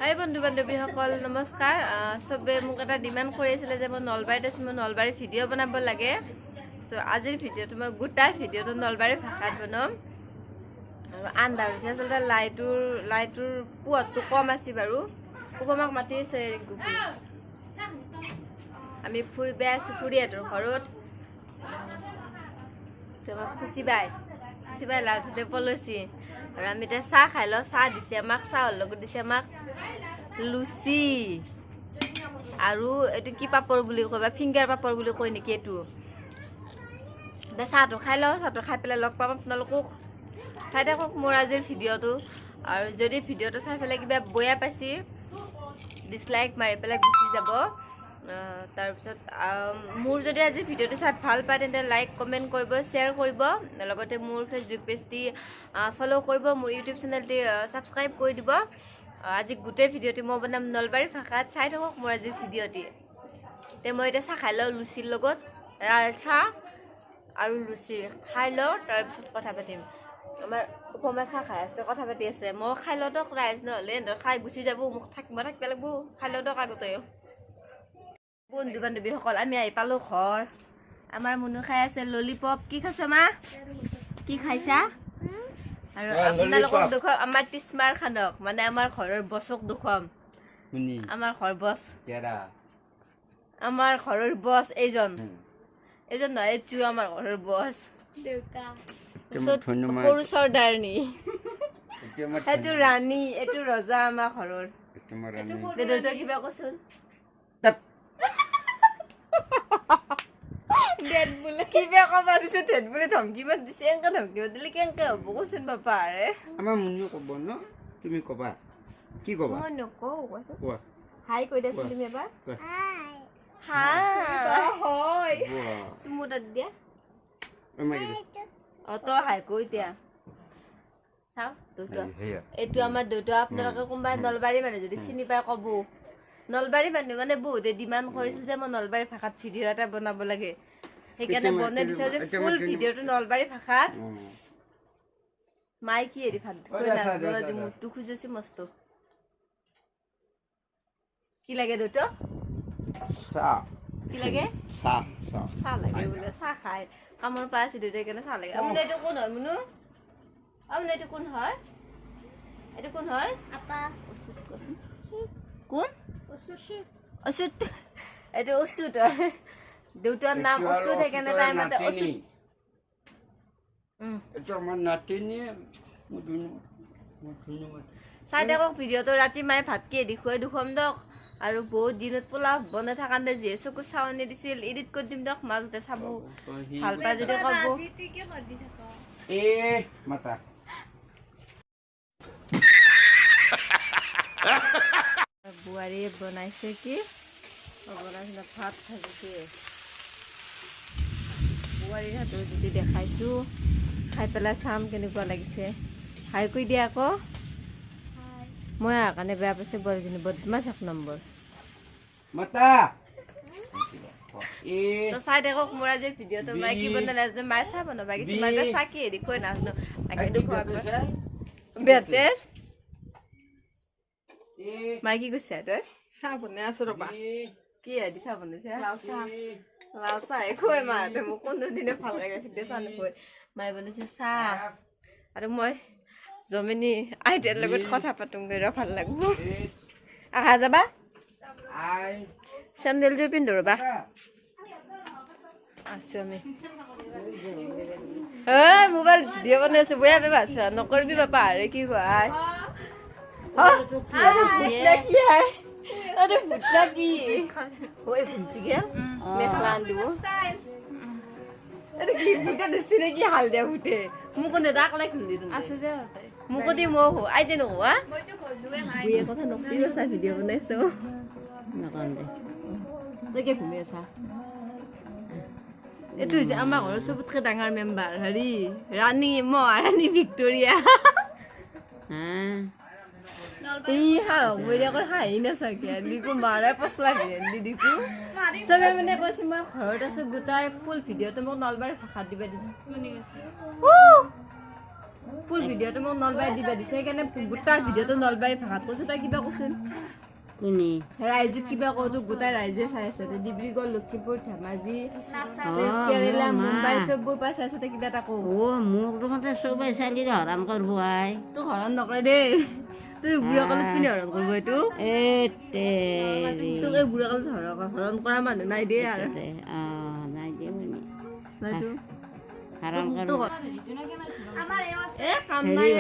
হাই বন্ধু বান্ধৱীসকল, নমস্কাৰ। চবে মোক এটা ডিমাণ্ড কৰি আছিলে যে মই নলবাৰীত আছোঁ, মই নলবাৰীৰ ভিডিঅ' বনাব লাগে। চ' আজিৰ ভিডিঅ'টো মই গোটাই ভিডিঅ'টো নলবাৰীৰ ভাষাত বনাম। আৰু আন্ধাৰ হৈছে, আচলতে লাইটৰ পোহৰটো কম আছে বাৰু। উপমাক মাতি আছে ৰিংকু। আমি ফুৰিব আছোঁ খুৰীহঁতৰ ঘৰত। তো আমাক খুচি বাই খুচি বাই লাজতে পলৈছি। আৰু আমি এতিয়া চাহ খাই লওঁ। চাহ দিছে আমাক, চাহৰ লগত দিছে আমাক লুচি আৰু এইটো কি পাপৰ বুলি কয় বা ফিংগাৰ পাপৰ বুলি কয় নেকি এইটো। এতিয়া চাহটো খাই লওঁ, চাহটো খাই পেলাই লগ পাম আপোনালোকক। চাই থাকক মোৰ আজিৰ ভিডিঅ'টো। আৰু যদি ভিডিঅ'টো চাই পেলাই কিবা বয়া পাইছি, ডিছলাইক মাৰি পেলাই গুচি যাব। তাৰপিছত মোৰ যদি আজি ভিডিঅ'টো চাই ভাল পায়, তেন্তে লাইক, কমেণ্ট কৰিব, শ্বেয়াৰ কৰিব, লগতে মোৰ ফেচবুক পেজটি ফ'ল' কৰিব, মোৰ ইউটিউব চেনেলটি ছাবস্ক্ৰাইব কৰি দিব। আজি গোটেই ভিডিঅ'টি মই বনাম নলবাৰী ভাষাত। চাই থাকক মোৰ আজিৰ ভিডিঅ'টি। তে মই এতিয়া চাহ খাই লওঁ, লুচিৰ লগত লাল চাহ আৰু লুচি খাই লওঁ, তাৰপিছত কথা পাতিম। আমাৰ উপমা চাহ খাই আছে, কথা পাতি আছে। মই খাই লওঁ দিয়ক ৰাইজ, নহ'লে সিহঁতৰ খাই গুচি যাব। মোক থাক মই থাকিব লাগিব। খাই লওঁ দিয়ক আগতে। বন্ধু বান্ধৱীসকল, আমি আহি পালোঁ ঘৰ। আমাৰ মুনু খাই আছে ললিপপ। কি খাইছ মা? কি খাইছা? আৰু আপোনালোকক দেখুৱাম আমাৰ তিছমাৰ খানক, মানে আমাৰ ঘৰৰ বছক দেখুৱাম। আমাৰ ঘৰ বছ, আমাৰ ঘৰৰ বছ এইজন, এইজন নহয়, এইটো আমাৰ ঘৰৰ বছ। তাৰপিছত সৰু চৰ্দাৰণী, সেইটো ৰাণী, এইটো ৰজা আমাৰ ঘৰৰ। দে দেউতা, কিবা কচোন। কিবা কবা দিছো, ধেত বুলি ধমকি মাত দিছে। এনেকে ধমকি মাত দিলে কেনেকে হ'ব কচোন বাপা? আৰে। আমাৰ মুনু ক'ব ন? তুমি ক'বা, কি ক'বা? মই নকওঁ, কোৱাচোন। কোৱা। হাই কৈ দিয়াচোন তুমি এবাৰ। কোৱা। হাই। কোৱা। চুমু তাত দিয়া। আমাক দে। অ, তই হাই কৈ এতিয়া। চাওঁ দেউতা। সেয়া। এইটো আমাৰ দেউতা। আপোনালোকে কোনোবাই নলবাৰী মানুহ যদি চিনি পাই ক'ব। নলবাৰী মানুহ মানে বহুতে ডিমাণ্ড কৰিছিল যে মই নলবাৰী ভাষাত ভিডিঅ' এটা বনাব লাগে, সেইকাৰণে বনাই দিছো যে ফুল ভিডিঅ'টো নলবাৰী ভাষাত। মায়ে কি হেৰি ভাত অ, দে, নাচব দে, আজি। দে। মুখটো খুজুছে মস্ত। কি লাগে দেউতা? চাহ। কি লাগে? চাহ, চাহ। চাহ লাগে বোলে, চাহ খাই কামৰ পৰা আছে দেউতাই, সেইকাৰণে চাহ লাগে। আপোনাৰ এইটো কোন হয় মুনু? আপোনাৰ এইটো কোন হয়? এইটো কোন হয়? অচ্যুত কোৱাচোন, কোন অচ্যুত? এইটো অচ্যুত হয়। দেউতাৰ নাম এইটো আৰু অচ্যুত, সেইকাৰণে তাই মাতে নাতিনী। অচ্যুত। এইটো আমাৰ নাতিনী। মোৰ ধন্যবাদ, মোৰ ধন্যবাদ। চাই থাকক ভিডিঅ'টো। ৰাতি মায়ে ভাত কিহেদি খুৱাই দেখুৱাম দিয়ক। আৰু বহুত দিনত পোলাও বনাই থাকাতে যিহে চকু চাৱনি দিছিল, এডিট কৰি দিম দিয়ক মাজতে, চাব। ভাল পাই যদি ক'ব। এ মাতা। বোৱাৰীয়ে বনাইছে কি? অ, বনাইছে ভাত ভাজিছে। বোৱাৰীৰ হাতৰ যদি দেখাইছোঁ, খাই পেলাই চাম কেনেকুৱা লাগিছে। হাই কৈ দিয়া আকৌ। মই অহাৰ কাৰণে বেয়া পাইছে বোৱাৰীজনী, বদমাছ এক নম্বৰ। মাতা এ। তো চাই থাকক মোৰ আজিৰ ভিডিঅ'টো। মায়ে কি বনালে নাজানো, মায়ে চাহ বনাব গৈছে। মায়ে চাহ কি হেৰি কৈ নাজানো, বাকী দেখুৱাব বেতেজ। মায়ে কি কৈছে তই? চাহ বনাই আছো ৰবা। কি হেৰি চাহ বনাইছে? লাল চাহ। লাল চাহ খুৱাই মাহঁতে মোক কোনোদিনে ভালকে গাখীৰ দিয়া চাহ নোখুৱাই। মায়ে বনাইছে চাহ আৰু মই জমিনী আইতাৰ লগত কথা পাতোংগৈ ৰ, ভাল লাগব। আহা, যাবা? আই। চেণ্ডেলযোৰ পিন্ধো ৰ'বা। আছো আমি। ঐ, মোবাইল ভিডিঅ' বনাই আছো, বয়া বেয়া আছো নকৰিবি বাপা। আৰে কি কোৱা? ভূত না কি? আই, আৰে ভূত না কি? ঐ ঘুমছি গেল, মেখেলা আনি দিব। এইটো কি ভূতে ধৰছি নেকি? হালধীয়া ভূতে মোকো নেদা, আকলাই খুন্দি। আছে যে। মোকো দি, মই আইতে নোহোৱা বুঢ়ীয়ে কথা নকবি। চাই ভিডিঅ' বনাইছো। নকওঁ। তই কিয় ঘুমি আছা? এইটো হৈছে আমাৰ ঘৰৰ চবতকৈ ডাঙৰ মেম্বাৰ, হেৰি ৰাণী, মহাৰাণী ভিক্টৰিয়া। হা। এই সাহস বৈৰাকৰ হাঁহি নাচাকে দিকো মাৰে পচলা দিকো। চবে মানে কৈছে মই ঘৰত আছো, গোটাই ফুল ভিডিঅ'টো মোক নলবাৰীৰ ভাষাত দিব দিছে। ফুল ভিডিঅ'টো মোক নলবাৰীত দিবা দিছে, সেইকাৰণে গোটেই ভিডিঅ'টো নলবাৰী ভাষাত কৈছোঁ। তই কিবা কচোন। কোনে? ৰাইজক কিবা কওঁ, তোক গোটেই ৰাইজে চাই আছে। ডিব্ৰুগড়, লখিমপুৰ, ধেমাজি, কেৰেলা, মুম্বাই চববোৰ পাই চাই আছে। তই কিবা এটা কওঁ। অ' মোক দেখোন চবেই চালি হৰাণ কৰিব আই। তোক হৰণ নকৰে দেই। তুই বুঢ়া কালত কোনে হৰণ কৰিব এইটো? তোক এই বুঢ়া কালত হৰণ কৰা মানুহ নাই দেই আৰু। নাই দে শুনি। নাইতো। হৰণ কৰিব। এ কাম নাই।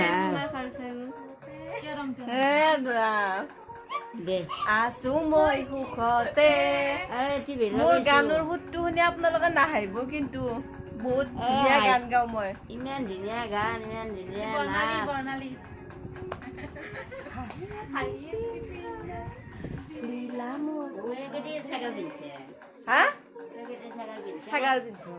আছো মই সুখতে। মোৰ গানৰ সুৰটো শুনি আপোনালোকে নাহাঁহিব কিন্তু, বহুত ধুনীয়া গান গাওঁ মই। ইমান ধুনীয়া গান, ইমান ধুনীয়া নাচ। হা, ছাগাল পিন্ধছো।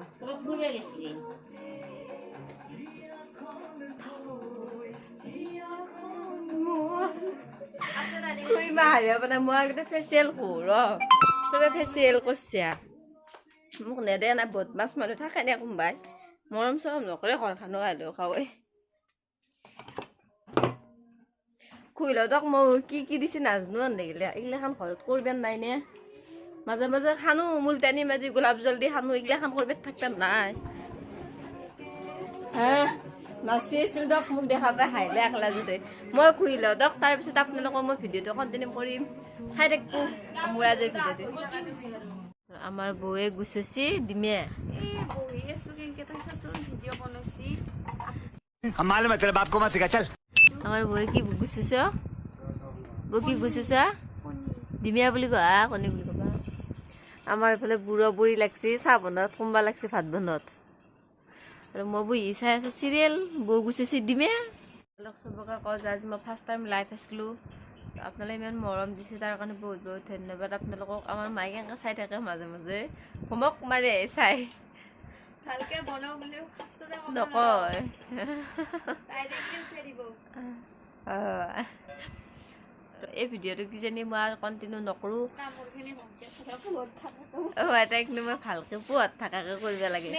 মই আগতে ফেচিয়েল কৰোঁ ৰ, চবে ফেচিয়েল কৰিছে, মোক নেদে নাই। বদমাছ মানুহ থাকে নে কোনোবাই? মৰম চৰম নকৰে, ঘৰখনো আহিলেও খাৱে। খুৰীহঁতক মই কি কি দিছে নাজানো। আন লাগিলে এইগিলাখান ঘৰত কৰবেন নাই নে? মাজে মাজে খানো, মুলতানি মাজি গোলাপ জল দি খানো, এইগিলাখান কৰবে থাকবেন নাই। হে নাচি আছিল দক, মোক দেখা পাই হাঁহিলে একলা যদি। মই খুৰীহঁতক তাৰপিছত আপোনালোকক মই ভিডিঅ'টো কণ্টিনিউ কৰিম, চাই থাকবো মোৰ আজিৰ ভিডিঅ'টো। আমাৰ বৌয়ে গুচছি দিমে। আমাৰ বৌয়ে কি গুচিছ? বৌ কি গুচিছ? ডিমিয়া বুলি কোৱা, কণী বুলি ক'বা। আমাৰ এইফালে বুঢ়া বুঢ়ী লাগছি চাহ বনোৱাত, কোনোবা লাগছে ভাত বনোৱাত, আৰু মই বহি চাই আছোঁ চিৰিয়েল। বৌ গুচিছে ডিমে। অলপ চবকে কওঁ যে আজি মই ফাৰ্ষ্ট টাইম লাইভ আছিলোঁ, আপোনালোকে ইমান মৰম দিছে, তাৰ কাৰণে বহুত বহুত ধন্যবাদ আপোনালোকক। আমাৰ মায়ে কেনেকৈ চাই থাকে মাজে মাজে, হোমক মাৰে চাই নকয়। এই ভিডিঅ'টো কিজানি মই আৰু কণ্টিনিউ নকৰোঁ। অঁ, তাইকনো মই ভালকৈ পোহত থাকাকৈ কৰিব লাগে।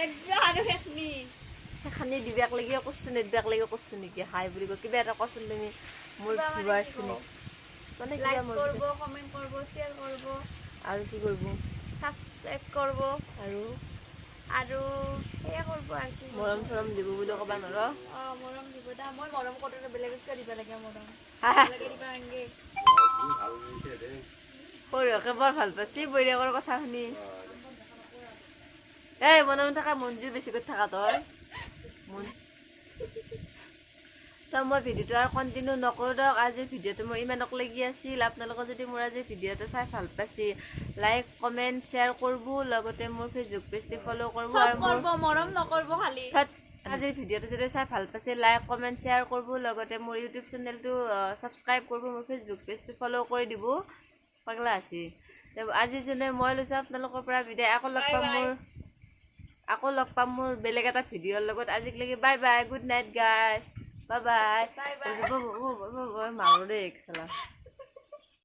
সেইখানি দিবাক লাগি কৰছোঁ, নেদিবাক লাগি কৰছোঁ নেকি? হাই বুলি কয়, কিবা এটা কচোন তুমি মোৰ ভিউৱাৰ্ছখিনিক। মানে আৰু কি কৰিব? ছাবস্ক্ৰাইব কৰিব আৰু আৰু সেয়া কৰিব আৰু কি, মৰম চৰম দিব বুলি ক'বা নোৱাৰ? অঁ, মৰম দিব দা। মই মৰম কৰোঁ, বেলেগক কিয় দিব লাগে মৰম? সৰিয়হকে বৰ ভাল পাইছি বৈৰাগৰ কথা শুনি। এই মনে মনে থাকা, মঞ্জু বেছিকৈ থাকা তই। তো মই ভিডিঅ'টো আৰু কণ্টিনিউ নকৰোঁ দিয়ক। আজিৰ ভিডিঅ'টো মোৰ ইমানক লাগি আছিল। আপোনালোকে যদি মোৰ আজিৰ ভিডিঅ'টো চাই ভাল পাইছে, লাইক কমেণ্ট শ্বেয়াৰ কৰিব, লগতে মোৰ ফেচবুক পেজটো ফ'ল' কৰিব। আৰু মৰম নকৰিব খালি। আজিৰ ভিডিঅ'টো যদি চাই ভাল পাইছে, লাইক কমেণ্ট শ্বেয়াৰ কৰিব, লগতে মোৰ ইউটিউব চেনেলটো ছাবস্ক্ৰাইব কৰিব, মোৰ ফেচবুক পেজটো ফ'ল' কৰি দিব। পাগলা আছে আজি যোনে। মই লৈছোঁ আপোনালোকৰ পৰা বিদায়। আকৌ লগ পাম মোৰ বেলেগ এটা ভিডিঅ'ৰ লগত। আজিলৈকে bye bye, good night guys, bye bye. মাৰো দেই খেলা।